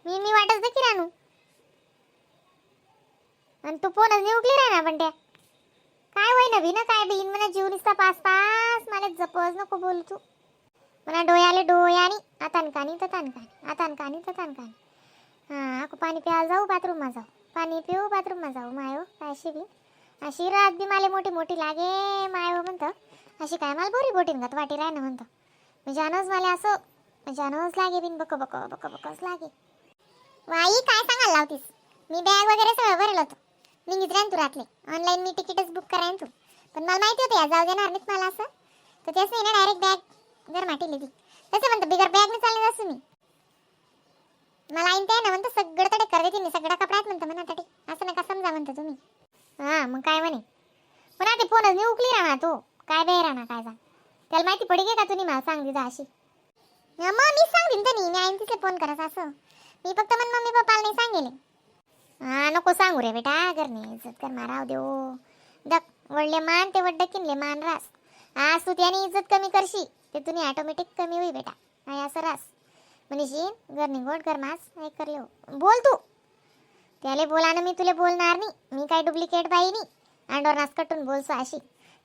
मी मी वाटच देखी रानू आणि तू फोनच नाही उकली राहणार. पण त्या काय होय ना ना काय बिन म्हणा जीव निसता पास पास. मला जपच नको बोलू तू. म्हणा डोळ्याले डोळ्यानी आता कानी तर तानकानी, आता कानी तर तानकानी. हां, आको पाणी प्यायला जाऊ, बाथरूममा जाऊ, पाणी पिऊ, बाथरूममा जाऊ. मायो काय अशी बी अशी रात बी मला मोठी मोठी लागे मायो म्हणतं. अशी काय मला बोरी बोटीन गत वाटी राह ना म्हणतं. म्हणजे अनच मला असं म्हणजे अनच लागे बिन बक बक बक बकच लागे. वाई, काय सांगायला लावतीस? मी बॅग वगैरे सगळं भरलं होतं. मी राहीन तू रातले ऑनलाईन मी तिकीटच बुक करायन तू. पण मला माहिती होतं या जाऊ देणार नाहीत मला असं, तर त्याच नाही ना डायरेक्ट बॅग घर माटी ती. तसं म्हणतो बिगर बॅग नाही चालले असं मी. मला आईन ते ना म्हणतो सगळं तडे कर देते मी सगळा कपड्यात म्हणतो म्हणा तडे. असं नका समजा म्हणतो तुम्ही. हां, मग काय म्हणे? पण आता फोनच नाही उकली राहणार तो. काय बाहेर राहणार काय जा त्याला माहिती पडी गे का? तुम्ही मला सांग दिदा अशी. मग मी सांगेन तनी. मी आईन तिथे फोन करायचं असं मी फक्त मन मम्मी पप्पाला नाही सांगेल. हा, नको सांगू रे बेटा. घरने इज्जत कर माराव देऊ दक वडले मान ते वड्ड किनले मान रास. आज तू त्याने इज्जत कमी करशी ते तुम्ही ऑटोमॅटिक कमी होई बेटा. नाही असं रास म्हणशीन घरनी गोड घर मास नाही करले हो. बोल तू त्याले, बोला ना. मी तुले बोलणार नाही. मी काय डुप्लिकेट बाई नाही. अंडोर नास कटून बोलसो अशी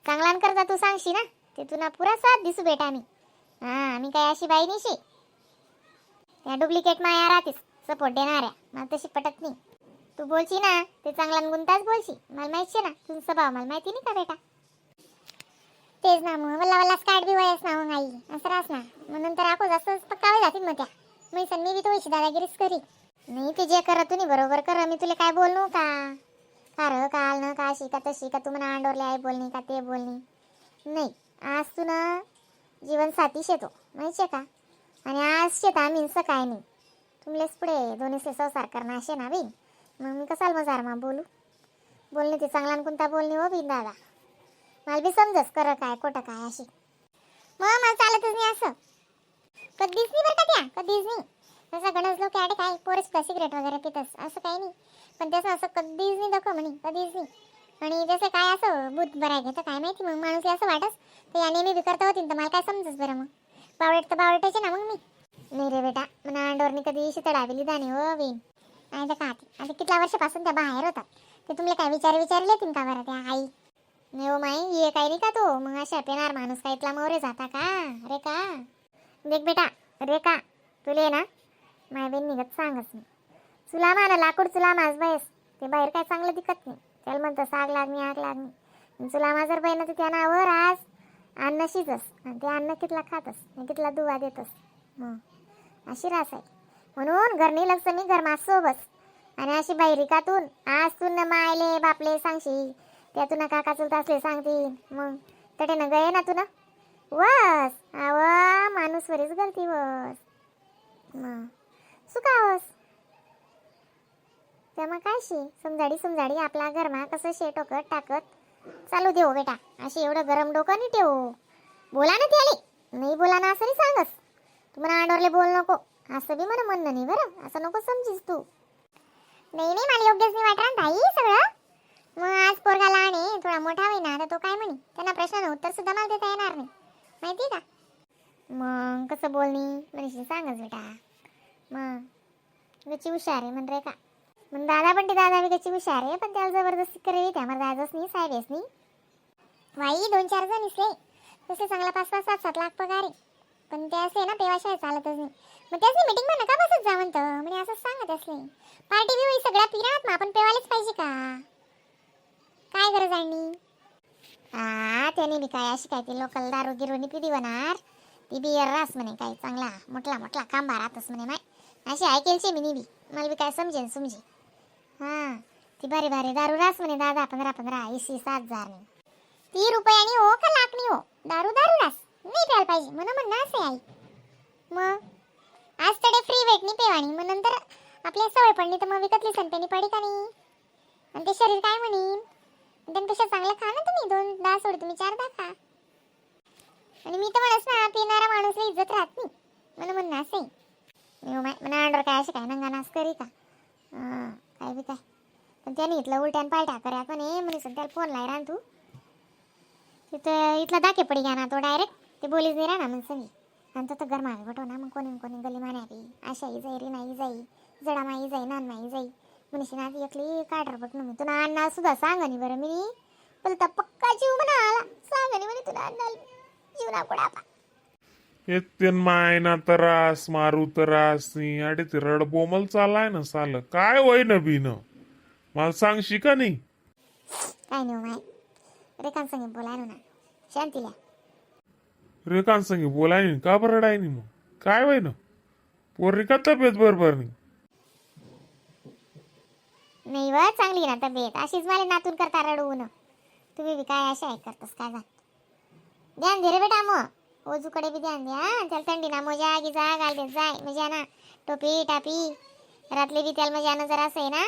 चांगला करता तू सांगशी ना ते तुला पुरा साथ दिसू बेटा मी. हा, मी काय अशी बाई नाही त्या डुप्लिकेट माया राहतीस सपोर्ट देणाऱ्या. मला तशी पटत नाही. तू बोलशी ना ते चांगला गुंताच बोलशी. मला माहिती ना तुझा स्वभाव, मला माहिती नाही का बेटा? तेच ना मग वल्ला वल्ला स्कार्ट बी वयस ना मग आई असं राहस ना. मग नंतर आको जास्त पक्कावे जातील मग त्या मी मी बी तो दादागिरीच करी नाही. ते जे करा तुम्ही बरोबर करा. मी तुला काय बोलू का का र काल न का अशी का तशी का? तू म्हणा अंडोरले आई बोलणी का ते बोलणी नाही. आज तू ना जीवनसाथी शेतो माहिती का? आणि आज शेत आम्ही काय नाही तुमलेच पुढे दोन्हीचे संसार करणं असे ना बिन. मग मी कसाल मजार मा बोलू? बोलणे ते चांगला आणि कोणता बोलणे हो बिन दादा. मला बी समजस कर काय खोटं काय अशी. मग मला चालतच नाही असं कधीच नाही बरं का त्या, कधीच नाही. तसं गणज लोक ॲड काय पोरच का सिगरेट वगैरे पितस असं काही नाही, पण त्याचं असं कधीच नाही दाखव म्हणे, कधीच नाही. आणि जसं काय असं भूत बराय घेतं काय माहिती. मग माणूस असं वाटस तर या नेहमी बी करता होती तर मला काय समजस बरं? मग बावळट तर बावळटायचे ना. मग मी नाही रे बेटा. म्हणा अंडोरनी कधी शितडावेली दाणे हो बिन. नाही तर का आता कितल्या वर्षापासून त्या बाहेर होतात ते तुमले काय विचार विचारले तीन का बरं त्या आई? नाही हो माई, ये काय नाही का तो मग अशा पेनार माणूस काय इतला मोरे जाता का रे का? देख बेटा रे का, तुले ना माय बेन निघत सांगच मी. चुला माना लाकूड चुला माझ बायस ते बाहेर काय चांगलं दिखत नाही. त्याला म्हणतं साग लागणी आग लागणी. चुला माझर बाई ना तर त्या नावर आज अन्न शिजस आणि ते अन्न कितला खातस आणि कितला दुवा देतस. मग अशी रास आहे. म्हणून घरनी लक्ष्मी घर सोबस. आणि अशी बाहेर कातून आज तू न मायले बापले सांगशी त्यातून काका चुलता असले सांगतील. मग तटे न गये ना तू ना वस आव माणूस वरीच गलती वस मग सुकावस. तेव्हा काय शी समजाडी समजाडी आपला घरमा कसं शे टोकत टाकत चालू देऊ बेटा. अशी एवढं गरम डोकं नाही ठेवू. बोला ना त्याले, नाही बोला ना असं नाही सांगस. तू म्हणा अंडोरले बोल नको असं बी मला म्हणणं नाही बरं. असं नको समजीस तू. नाही नाही, मला योग्यच नाही वाटणार भाई सगळं. मग आज पोरगा लहान आहे, थोडा मोठा होईना आता तो काय म्हणे त्यांना प्रश्नानं उत्तर सुद्धा मला देता येणार नाही माहिती का? मग कसं बोलणी म्हणशील सांगच बेटा. मग गची हुशार आहे म्हण रे का. मग दादा पण ते दादा बी गची हुशार आहे, पण त्याला जबरदस्ती करेल त्या मला दादाच नाही साहेबच नाही. वाई, दोन चार जण इसले तसे चांगला 5-5, 7-7 लाख पगार आहे, पण ते असले ना पेवाशिवाय चालतच नाही. मग त्यासनी मीटिंग मध्ये नका बसत जा म्हणतं म्हणजे असंच सांगत असले. पार्टी बी होई सगळ्या पिरात मग आपण पेवायलाच पाहिजे का? काय गरज आहे? हा, त्याने बी काय अशी काय ती लोकल दारू गिरू पिदी होणार. ती बियर रास म्हणे काय चांगला मोठला मोठला खांबा राहतस म्हणे. माय अशी ऐकेलचे मी बी मला बी काय समजेन समजे. हां, ती भारी भारी दारू रास म्हणे दादा, 15-15 20-20 हजार नाही ती रुपयानी हो का लाखनी हो, दारू दारू रास नाही प्यायला पाहिजे म्हणून म्हणणं असं आहे आई. मग आज तडे फ्री भेटणी पेवाणी, मग नंतर आपल्या सवय पडली तर मग विकतली संपेनी पडी का नाही? आणि ते शरीर काय म्हणेन? त्यांपेक्षा चांगलं खा ना तुम्ही. दोन दहा सोड तुम्ही चार दहा खा. आणि मी तर म्हणस ना पिणारा माणूसला इज्जत राहत नाही मला म्हणणं असं आहे. मी हो म्हणा अंडर काय असे काय नंगा नास करी का? हां, काय बी काय. पण त्याने इथलं उलट्यान पालट्या कर्या म्हणे म्हणे त्याला फोन लाय रान तू तिथं इथला दाखे पडी घ्या ना तो डायरेक्ट ते बोलीच नाही राहणार मग संगी. आणि तो तर गरमावे बटो ना मग कोणी कोणी गली मान्या बी अशा ही जाई रे नाही जाई. जडा माई जाई नान माई जाई म्हणशी ना एकली काढर बट मी तुला अण्णा सुद्धा सांग आणि बरं मी बोलता पक्का जीव म्हणा आला सांग आणि म्हणे तुला अण्णा जीव ना कोडापा. येते मायना त्रास मारू त्रास नाही. अरे ते रडबोमल चालाय ना साल काय वय न बिन मला सांगशी का नाही? काय नाही हो माय, रेखांसंग बोलाय ना शांतीला. रेखांसंगी बोलाय नाही का बरं रडाय नाही मग काय वय ना पोरी का तब्येत बरोबर नाही? नाही व, चांगली ना तब्येत. अशीच मला नातून करता रडवून. तुम्ही बी काय अशा आहे करतास काय जा. ध्यान दे रे बेटा, मग ओजूकडे बी ध्यान द्या हं. त्याला थंडी ना मोजा गिजा घाल देत जाय मजा ना टोपी टापी. रातले बी त्याला मजा ना जरा असं आहे ना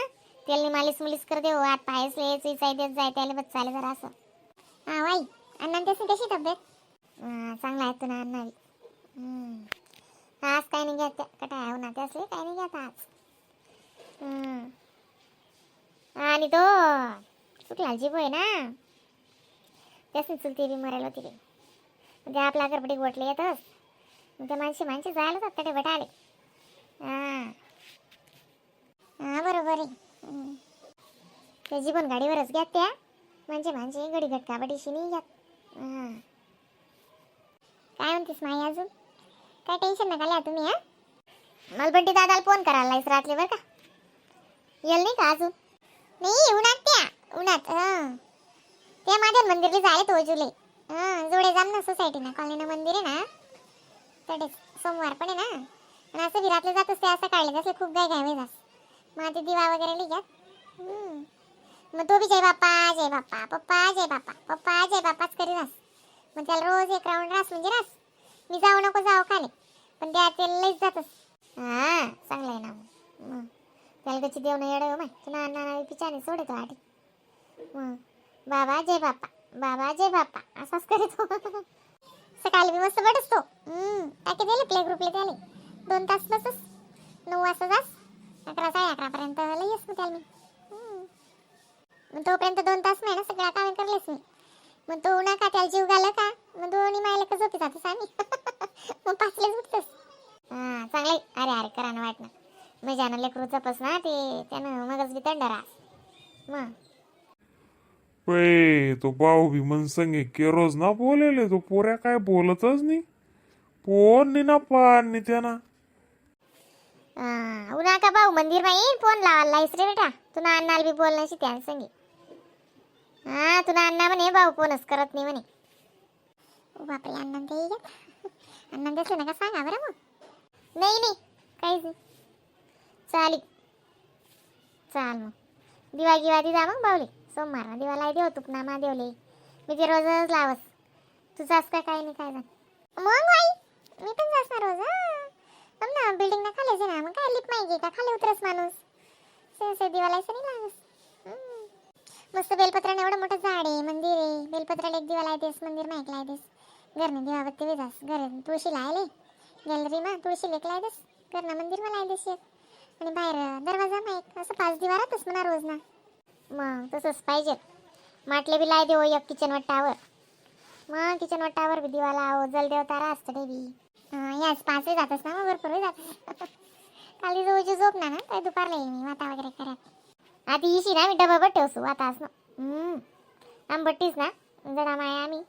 तेलनी मालिश मुलिश कर देऊ. आत पायस ले चुईचाई देत जाय त्याला बच्चाले जरा असं. हा वाई, अण्णा त्याची कशी तब्येत? हा, चांगला आहे तुला अण्णा बी. हम्म. आज काय नाही घेत कटाया हो ना त्यासले काय नाही घेत आज. हम्म. आणि तो चुकला जीव आहे ना त्यासनी चुलती बी मरायला होती बी. मग ते आपल्या गरबडी गोटले येतच मग ते माणसे माणसे जायला होतात ते भेटाले. हां हां, बरोबर आहे. हम्म. ते जीवन गाडीवरच घ्यात त्या म्हणजे माणसे गडी घटका बडीशी नाही घ्यात. हां, काय म्हणतेस माई अजून? काय टेन्शन नका लिहा तुम्ही. हां, मला बंटी दादाला फोन करायला लाईस रातले बरं का. येल नाही का अजून? नाही, उन्हात त्या उन्हात. हां, त्या माझ्या मंदिरला जायला तो जुलै. हां, जोडे जाम ना सोसायटी ना कॉलनी मंदिर आहे ना तडेच. सोमवार पण आहे ना आणि असं विरातले जात असते असं काढले जसं खूप गाय गाय जास मग ते दिवा वगैरे नाही घ्यात. हम्म. मग तो बी जय बाप्पा जय बाप्पा पप्पा जय बाप्पा पप्पा जय बाप्पाच करी रास. मग त्याला रोज एक राऊंड रास म्हणजे रास. मी जाऊ नको जाऊ खाले पण त्या त्याला लईच जातच. हां, चांगलं आहे ना मग. मग त्याला कशी देव नाही येडं माय तुला अण्णा पिचाने सोडतो आठी. मग बाबा जय बाप्पा बाबा जय बाप्पा असाच करीतो. सकाळी बी मस्त बटसतो. टाके दिले प्ले ग्रुपले त्याले 2 तास बसस. 9 वाजता जास 11 11:30 पर्यंत लई मग त्याला मी. मग तोपर्यंत 2 तास नाही ना सगळ्या कामे करलेस मी. मग तो ना का त्याला जीव घाला का मग दोन्ही मायला का झोपी जातोस आम्ही. मग 5लाच उठतोस. हां, चांगलं आहे. अरे अरे करा ना वाटणं मजानं लेकरू जपस ना ते त्यानं मगच बी थंड राहस मग. पे तो भाऊ बी मन संगे के रोज ना बोलेले तो पोऱ्या काय बोलतच नाही फोन नाही ना पान नाही त्याना. उन्हा का भाऊ मंदिर माई फोन लावायला लाईस रे बेटा. तुला अण्णाला बी बोलण्याशी त्यान संगे. हा, तुला अण्णा म्हणे भाऊ फोनच करत नाही म्हणे. ओ बापरे, अण्णा ते अण्णा दिसले ना का सांगा बरं मग. नाही नाही, काहीच नाही. चालेल चाल मग दिवा गिवा दि जा मग बावले. सोमवार ना दिवा लाई देव तुप ना मा देवले. मी ते रोजच लावस. तू जास का काय नाही काय जा मग बाई. मी पण जास ना रोज. हा ना, बिल्डिंग ना खालीच आहे ना मग काय लिफ्ट माहिती का खाली उतरस माणूस से से दिवा लायचं नाही लागस. हम्म. मस्त बेलपत्राने एवढं मोठं झाड आहे मंदिर आहे. बेलपत्राला एक दिवा लायतेस मंदिर माईक लायतेस घरने दिवाबत्ती वेजास घर तुळशी लायले गॅलरी मा तुळशी लेक लायतेस घरना मंदिर मा लायतेस एक आणि बाहेर दरवाजा मा एक असं पाच दिवा राहतच म्हणा रोज ना. मग तसंच पाहिजे. माटले बी लाय देऊ एक किचन वट्टावर. मग किचन वट्टावर बी दिवा लाव जलदेवता राहत ते बी. हं, याच पाचही जातस ना मग भरपूर जातस. काल जोजी झोप ना ना काय दुपारला येईन मी वाता वगैरे करत. आधी इशी ना मी डबा बट ठेवसू वाता ना. आंबट्टीच ना जडा माया आम्ही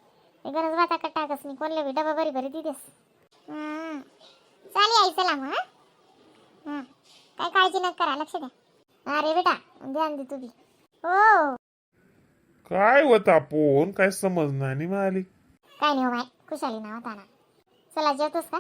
ते गरज वाता कट्टा मी कोणले बी डबा बरी बरी दिदेस. हां, चालेल आई, चला मग. हां हां, काय काळजी नका करा, लक्ष द्या. अरे बेटा, ध्यान दे तू बी हो. काय होता फोन काय समजणार नाही माली. काय नाही हो माय, खुशाली ना होता ना. चला, जेवतोस का?